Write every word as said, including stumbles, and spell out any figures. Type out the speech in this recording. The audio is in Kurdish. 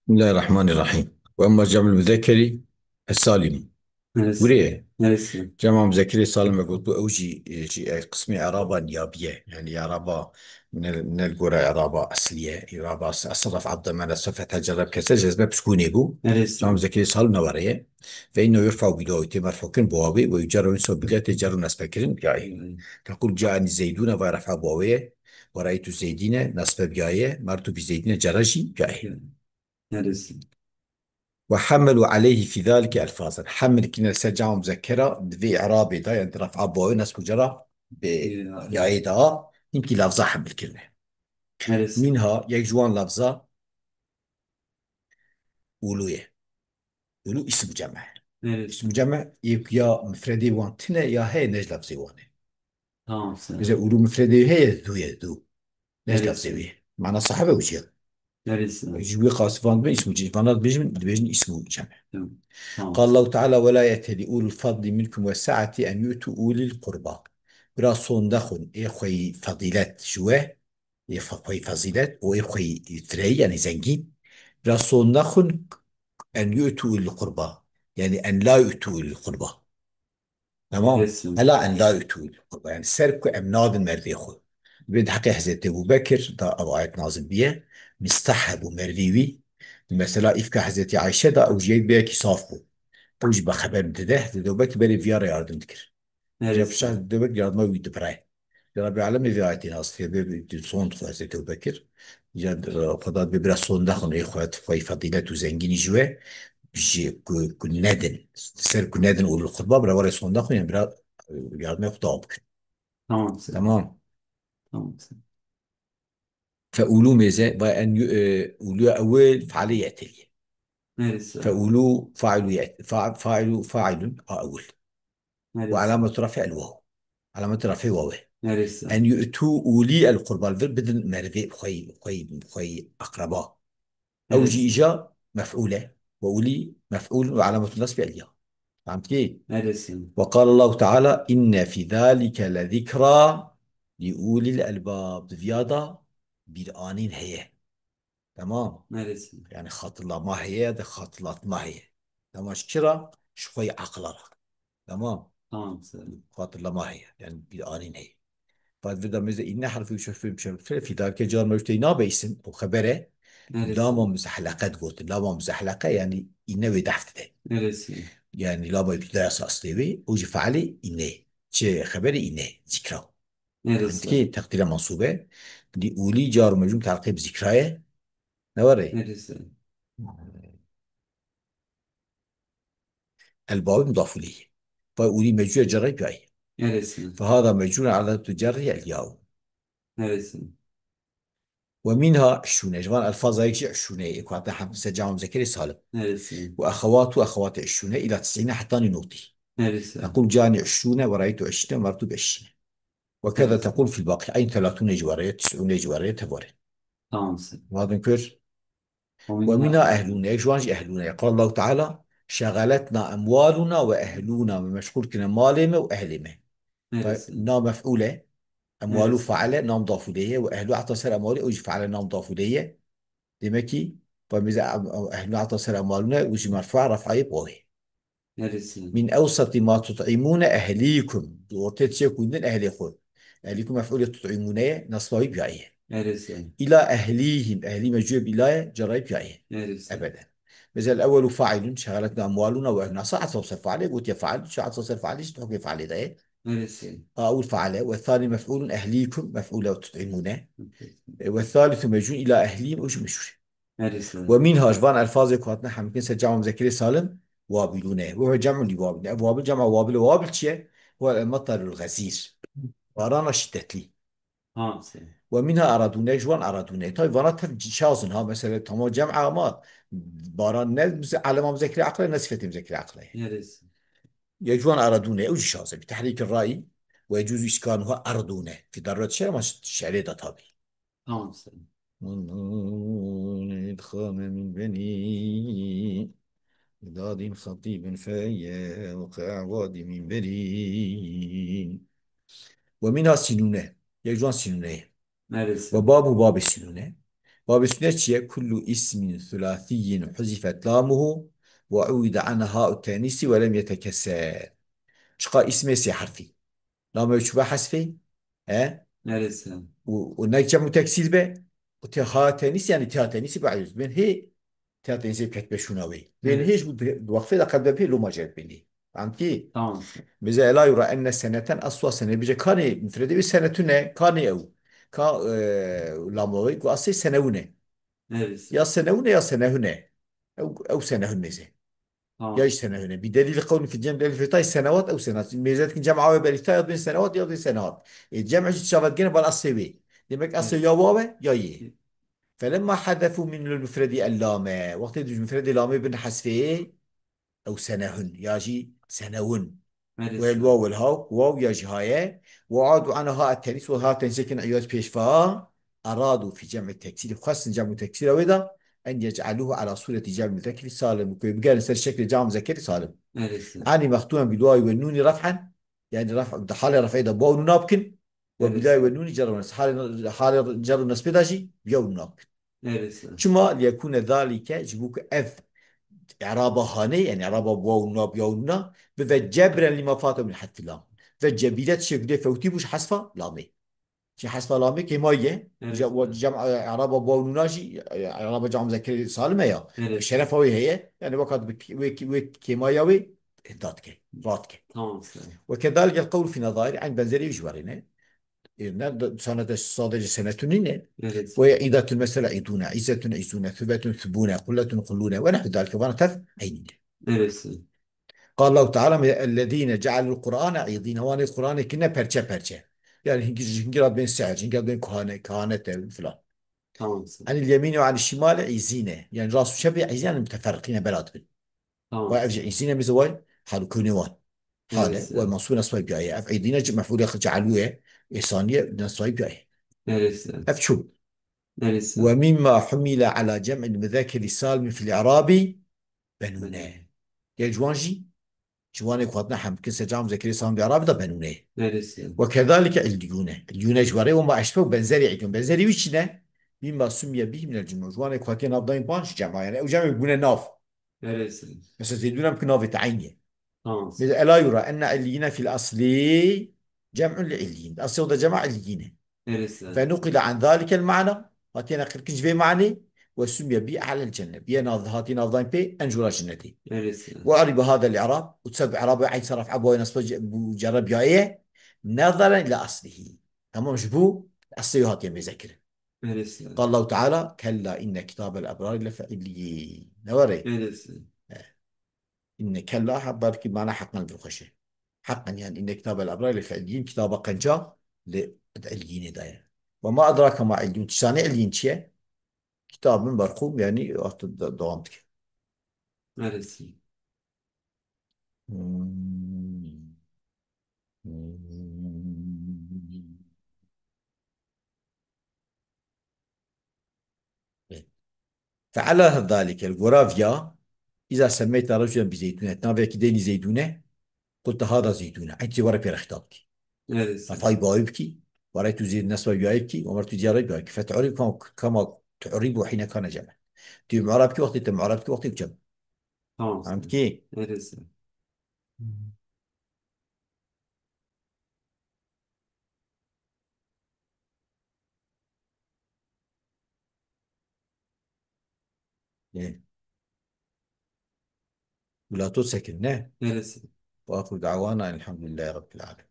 Bismillahirrahmanirrahim. Ve emma cem'ul muzekkeri es-salim. Neresi? Buraya. Neresi? Cema muzekkeri salim ve gotu ew jî, e, jî, e, qismê eraba niyabiye. Yani eraba ne, ne li gora eraba esliye. Eraba as-, asraf abdemene sefet heceleb kese cezme pişkûnê bû. Neresi? Cema muzekkeri salim newareye. Fe inne yurfa bi wawi, tê merfû kirin bi wawê, ve yucerru insa bi tê cerru nesbe kirin, yani. Hmm. Tekul caeni zeydûne ve refa bi wawê, ve raytu zeydîne nesbe bi yayê, mertu bi zeydîne cerre jî bi yayê. Hmm. Neresi? Ve hemmelu aleyhi fî zalike elfazan. Hemmel kine ser cema muzekkera, di vê i'rabê de, yani refa bi wawê, nesb û cerra bi yayê de, hinkî lafza hemmel kirine. Neresi? Minha, yek ji wan lafza, ûlû ye. Ûlû îsm cem e. Neresi? Îsm cem e, yek ya mifredê wan tune ya heye, ne ji lafzê wan e. Tamam, sen. Bize ûlû mifredê heye, zû ye, zû. Ne ji lafzê wê. Mana sahibe û çiye. Neresi? Ji wî qasî van dibin îsm cem. Vana dibêjin, dibêjin îsm cem e. Tamam. Tamam. Qala Allahu Teala, "Ve la ye'teli ulul fadli minkum ve sa'ati en yu'tu ulil qurba." Bira son nexwin, ê xweyî fadîlet ji we, ê fe-, xweyî fezîlet û ê xweyî fireyî, yani zengîn. Bira son nexwin en yu'tu ulil qurba. Yani en la yu'tu ulil qurba. Tamam. Kesin. Ela en la yu'tu ulil qurba. Yani ser ku em nadin merdê xwe. Dibê di heqê Hezretî Ebu Bekir da ev ayet nazil biye. Mistah hebû mervî wî. Mesela îfka Hezretî Ayşe da ew jiyek biyekî saf bû. Ew jî be xeber dide. Hezretî Ebu Bekir berê viya re yardim dikir. Neresi? Şah dibek yardıma wî dibire. Ya Rabbi Alemê vê ayetê nas dikiye, bê, bê, son dixwe Hezretî Ebu Bekir. Ya, e, Xweda dibê bira son nexwin, ê xwe, xweyî fedîlet û zengînî ji we, ji ku, ku nedin, ser ku nedin û li xutba bira were son nexwin, yani bira, e, yardimê xwe dewam bikin. Tamam, sen. Tamam. Tamam, sen. Feûlû mêze, va en yu-, e, ûlû ewil fealê yetelî. Neresi? Feûlû failû yet-, fa-, failû failun a ewil. Neresi? Ve alametu rafî el waw. Alametu rafî waw e. Neresi? En yu'tû ûlî el qurba, vir bidin merivê xwey, xwey, xwey akraba. Ew jî, evet, îja mef'ûl e. Ve ûlî mef'ûl ve alametu nasbî el ya. Fehmtî? Neresi? Ve qala Allahu Teala, "Inne fî zalike le zikra li ulil elbab." Di viya da bîranîn heye. Tamam. Neresi? Yani hatırlama heye ya da hatırlatma heye. Tamam, ji çi ra? Ji xwey aqila ra. Tamam. Tamam, sen. Hatırlama heye. Yani bîranîn heye. Bad vir da mêze inne harfê şerfê, şerfê, fî dalke car mewcûd tey nabe îsim, o xebere. Neresi? Lama muzehlaqe digotin. Lama muzehlaqe yani inne wê dehf dide. Neresi? Yani lama ibtidaya esas tê wê, o jî fealê inne. Çi xebere inne, zikra. Neresi? Dikê teqdîre mansûbe. Li ûlî car mewcûd telqî bi zikra ye. Ne were? Neresi? El babi mudaf ileyh. Ve ûlî mecrûr cerrê piyayê. Neresi? Fe hada mecrûr alametu cerrî el yaw. Neresi? Ve minha işrûne. Ji van elfaza yek jî işrûne ye. Ku hate hem se cama muzekerê salim. Neresi? Ve exewatu exewatê işrûne ila tisîne heta nî notî. Neresi? Tequl cani işrûne ve raytu işrîne ve mertu bi işrîne. Ve keza, evet, tequl fil baqî. Eyn telatûne jî were, tisûne jî were, tevare. Tamam, sen. Vadin kür. Ve minha ehlûne, yek ji wan jî ehlûne ye. Qala Allahu Teala, "Şegaletna emwaluna ve ehlûna", me meşxûl kirine malê me û ehlê me. Neresi? Na mef'ûl e, emwalu, neresi, faile, nam dafûlê ye, ve ehlû heta ser emwalê, ew jî faile, nam dafûlê ye. Demek ki, ve mêze em-, em-, ehlû heta ser emwalûne, û jî merfûa refayê bi wawê. Neresi? Min ewseti ma tut'imûne ehlîkum. Di ortê çiyê ku din ehlê xwe. Ehlîkum mef'ûlê tut'imûne ye, nasba wî biyayê. Neresi? Îla ehlîhim. Ehlî mecûyê bi îla ye, cerrayî biyayê. Neresi? Ebeden. Mesela el-ewwelu failun, şegaletna emwaluna ve ehluna. Sa esa ser failê, gotiye fail, sa esa ser failê, jî hukmê failê de ye. Neresi? A ewil faile, ve thani mef'ulun ehlîkum, mef'ûle tut'imûne. Okey. E, ve thalithu mecûn îla ehlîhim, o jî mecûr. Neresi? Ve minha, ji van elfazê ku hatine hemkin ser cama muzekerê salim, wabilûne. Ve huve cem'un li wabil. Ev wabil cema wabil, wabil çi ye? Huve el-metarul gazîr. Barana şiddetlî. Ha, sen. Ve minha eradûne, ji wan eradûne. Tabi vana tev şaz in ha. Mesela tamam cem ama baran ne müze-, alema muzekerê aqle ne sifetê muzekerê aqle. Neresi? Yek ji wan eradûne, ew jî şaz e. Bi tehrîkir ra'î ve yecûzu îskânuha erdûne. Fî darûret şe'r ama şe'rê de tabi. Tamam, sen. Idxame min benî dadin xatîbin feyevqe wadi min berî. Ve minha sînûne. Yek ji wan sînûne ye. Neresi? Ve babu babê sînûne. Babê sûne çi ye? Kullu ismin sulâsiyyin huzifet lâmuhu ve uwide anha ut tenîsî ve lem yetekesser. Çiqa îsmê sê herfî. Lamê wê çûbe hesfê. He? Neresi? Û, û nek cem û teksîr be. Û tê ha tenîs, yani tê ha tenîsî be eyûz. Bên hê tê ha tenîsê bi ketbe şûna wê. Bên Evet. hê ji bu wexfê de qed be pê loma jê bênî. Fehmtî? Tamam. Mêze ela yura enne seneten aswa sene. Bije kanê mifredê wê senetune, kanê ew. Ka, e, lamawê ku asê senewune. Neresi? Ya senewune ya senehune. Ew, ew senehun mêze. Tamam. Ya jî senehune. Bi delîl qewlin fi cem delîl fetay senewat ew senat. Mêze dikin cem awe belî ta ya bên senewat ya bên senehat. E, cem jî çavet gene bal asê wê. Demek asê Evet. ya wawe ya yê. Felemma hazefu minul mufredi el lame. Wextê di mufredê lamê bin hesfê. Ew senehun ya jî senewun. Neresi? Wel waw wel haw, waw ya jî haye. Wa adu ana ha tenîs, wa ha tenîsê kin eyaz pêşva. Eradu fi cem'i teksîr. Xwestin cem'u teksîra wê de. En yec'aluhu ala sureti cem'i muzekkeri salim. Ku bigerin ser şeklê cem muzekkeri salim. Neresi? Ani mextumen bi duayî ve nûnî ref'en. Yani ref, di halê ref'ê de baw nûna bikin. Ve Evet. bidayî ve nûnî cer ve nes. Halê, halê cer û nesbê de jî biya û nûna bikin. Neresi? Çima? Liyekûne zalike, ji bo ku ev i'raba hanê, yani i'raba waw nûna, biya û nûna, bibe cebren lima fate min hesfi lam. Ve cebîre tiştê ku dê fewtî bû ji hesfa lamê. Ji hesfa lamê kêmayî ye. Evet. Ce-, wa-, cem, e, i'raba waw nûna jî, e, i'raba cem zekirê salim e ya. Evet. Şerefa wê heye. Yani weka wê, wê, wê kêmaya wê, e, dat ke, rat ke. Tamam, sen. Ve kezalike el qewlu fî nezair, eyn benzerî wî ji werê ne. E, ne, de, sanete sadece senetun nîne. Evet. Ve îdatun mesela îdûne, îzetun îzûne, thubetun thubûne, qulletun qullûne ve nehwi zalike, vana tev eynîne. Evet. Qal Allahu Teala, ellezîne cealul Qur'ane îdîne, wanê Qur'anê kine perçe perçe. Yani hingî, hingî ra bên sihr, hingî ra bên kuhane, kehanete filan. Tamam, sen. Anil yemîne ve anil şimale îzîne. Yani rast û çepê îzîne, yani müteferrikîne bela dibin. Tamam. Ve ev jî îzîne, mêze way hal û kewnê wan. Hale, Evet, ve evet. mansûb nesbay biyaye. Ev îdîne ci mef'ûlê xi cealûye, êsaniye, nesbay biyaye. Evet, sen. Ev çû. Neresi? Ve mimma humile ala cem'il muzekkeri salimi fil i'rabi benûne. Ya ciwan jî, ciwanê ku hatine hemkin ser cem zekirê salim bi i'rabi de benûne. Neresi? Ve kezalike illiyûne. Illiyûne ji werê ve ma eşbehu benzerî illiyûn. Benzerî wî çi ne? Mimma sumiye bihi minel cum'u. Ciwanê ku hatiye navdayîn wan ji cema. Yani ew cemê bûne nav. Neresi? Mesela zeydûne bikin navê te eynî ye. Tamam. Mesela ela yura enne illiyîne fil aslî cem'un li illiyîn. Aslê o da cema illiyîn e. Neresi? Fe nuqile an zalikel ma'na. Hatiye neqilkin ji vê manê. Ve sumiye bi ehlel cenne. Biye nav, hatiye navdayîn pê en jûra cennetê. Neresi? Ve aribe hadel i'rab. Û sebeb i'rabê eyn seraf ebo nesbe ce-, bu cerre biyaye. Nezeren ila aslihi. Tamam, ji bu aslê wî hatiye mêze kirin. Neresi? Qal Allahu Teala, kella inne kitabel ebrari lefi illiyîn. Ne were? Neresi? He. Înne kella ha, belkî mana heqen li vir xweş e. Heqen, yani înne kitabel ebrar li fi illiyîn, kitaba qenca li illiyînê de ye. Ve ma edrake ma illiyûn. Tiştanê illiyîn çi ye? Kitabun merqûm, yani wexta de-, dewam dike. Neresi? Hmm. Hmm. Fe'ala zalike, li gora viya, iza semmeyte reculen bi zeydûne, navekî deynî zeydûne, qulte hada zeydûne. Eyn tê were pê re xîtab dikî. Neresi? Refayî bawî bikî, were tu zî nesba biyayî bikî, û were tu diyara biyayî bikî. Fetu'rîb kama, kama tu'rîbu hîne kane ceme. Tu mu'rab kî wextê te mu'rab kî wextê cem. Tamam. Fehmî kî? Neresi? Ê. Welato sekin, ne? Neresi? Wa axiru da'wana elhamdülillahi rabbil alemin.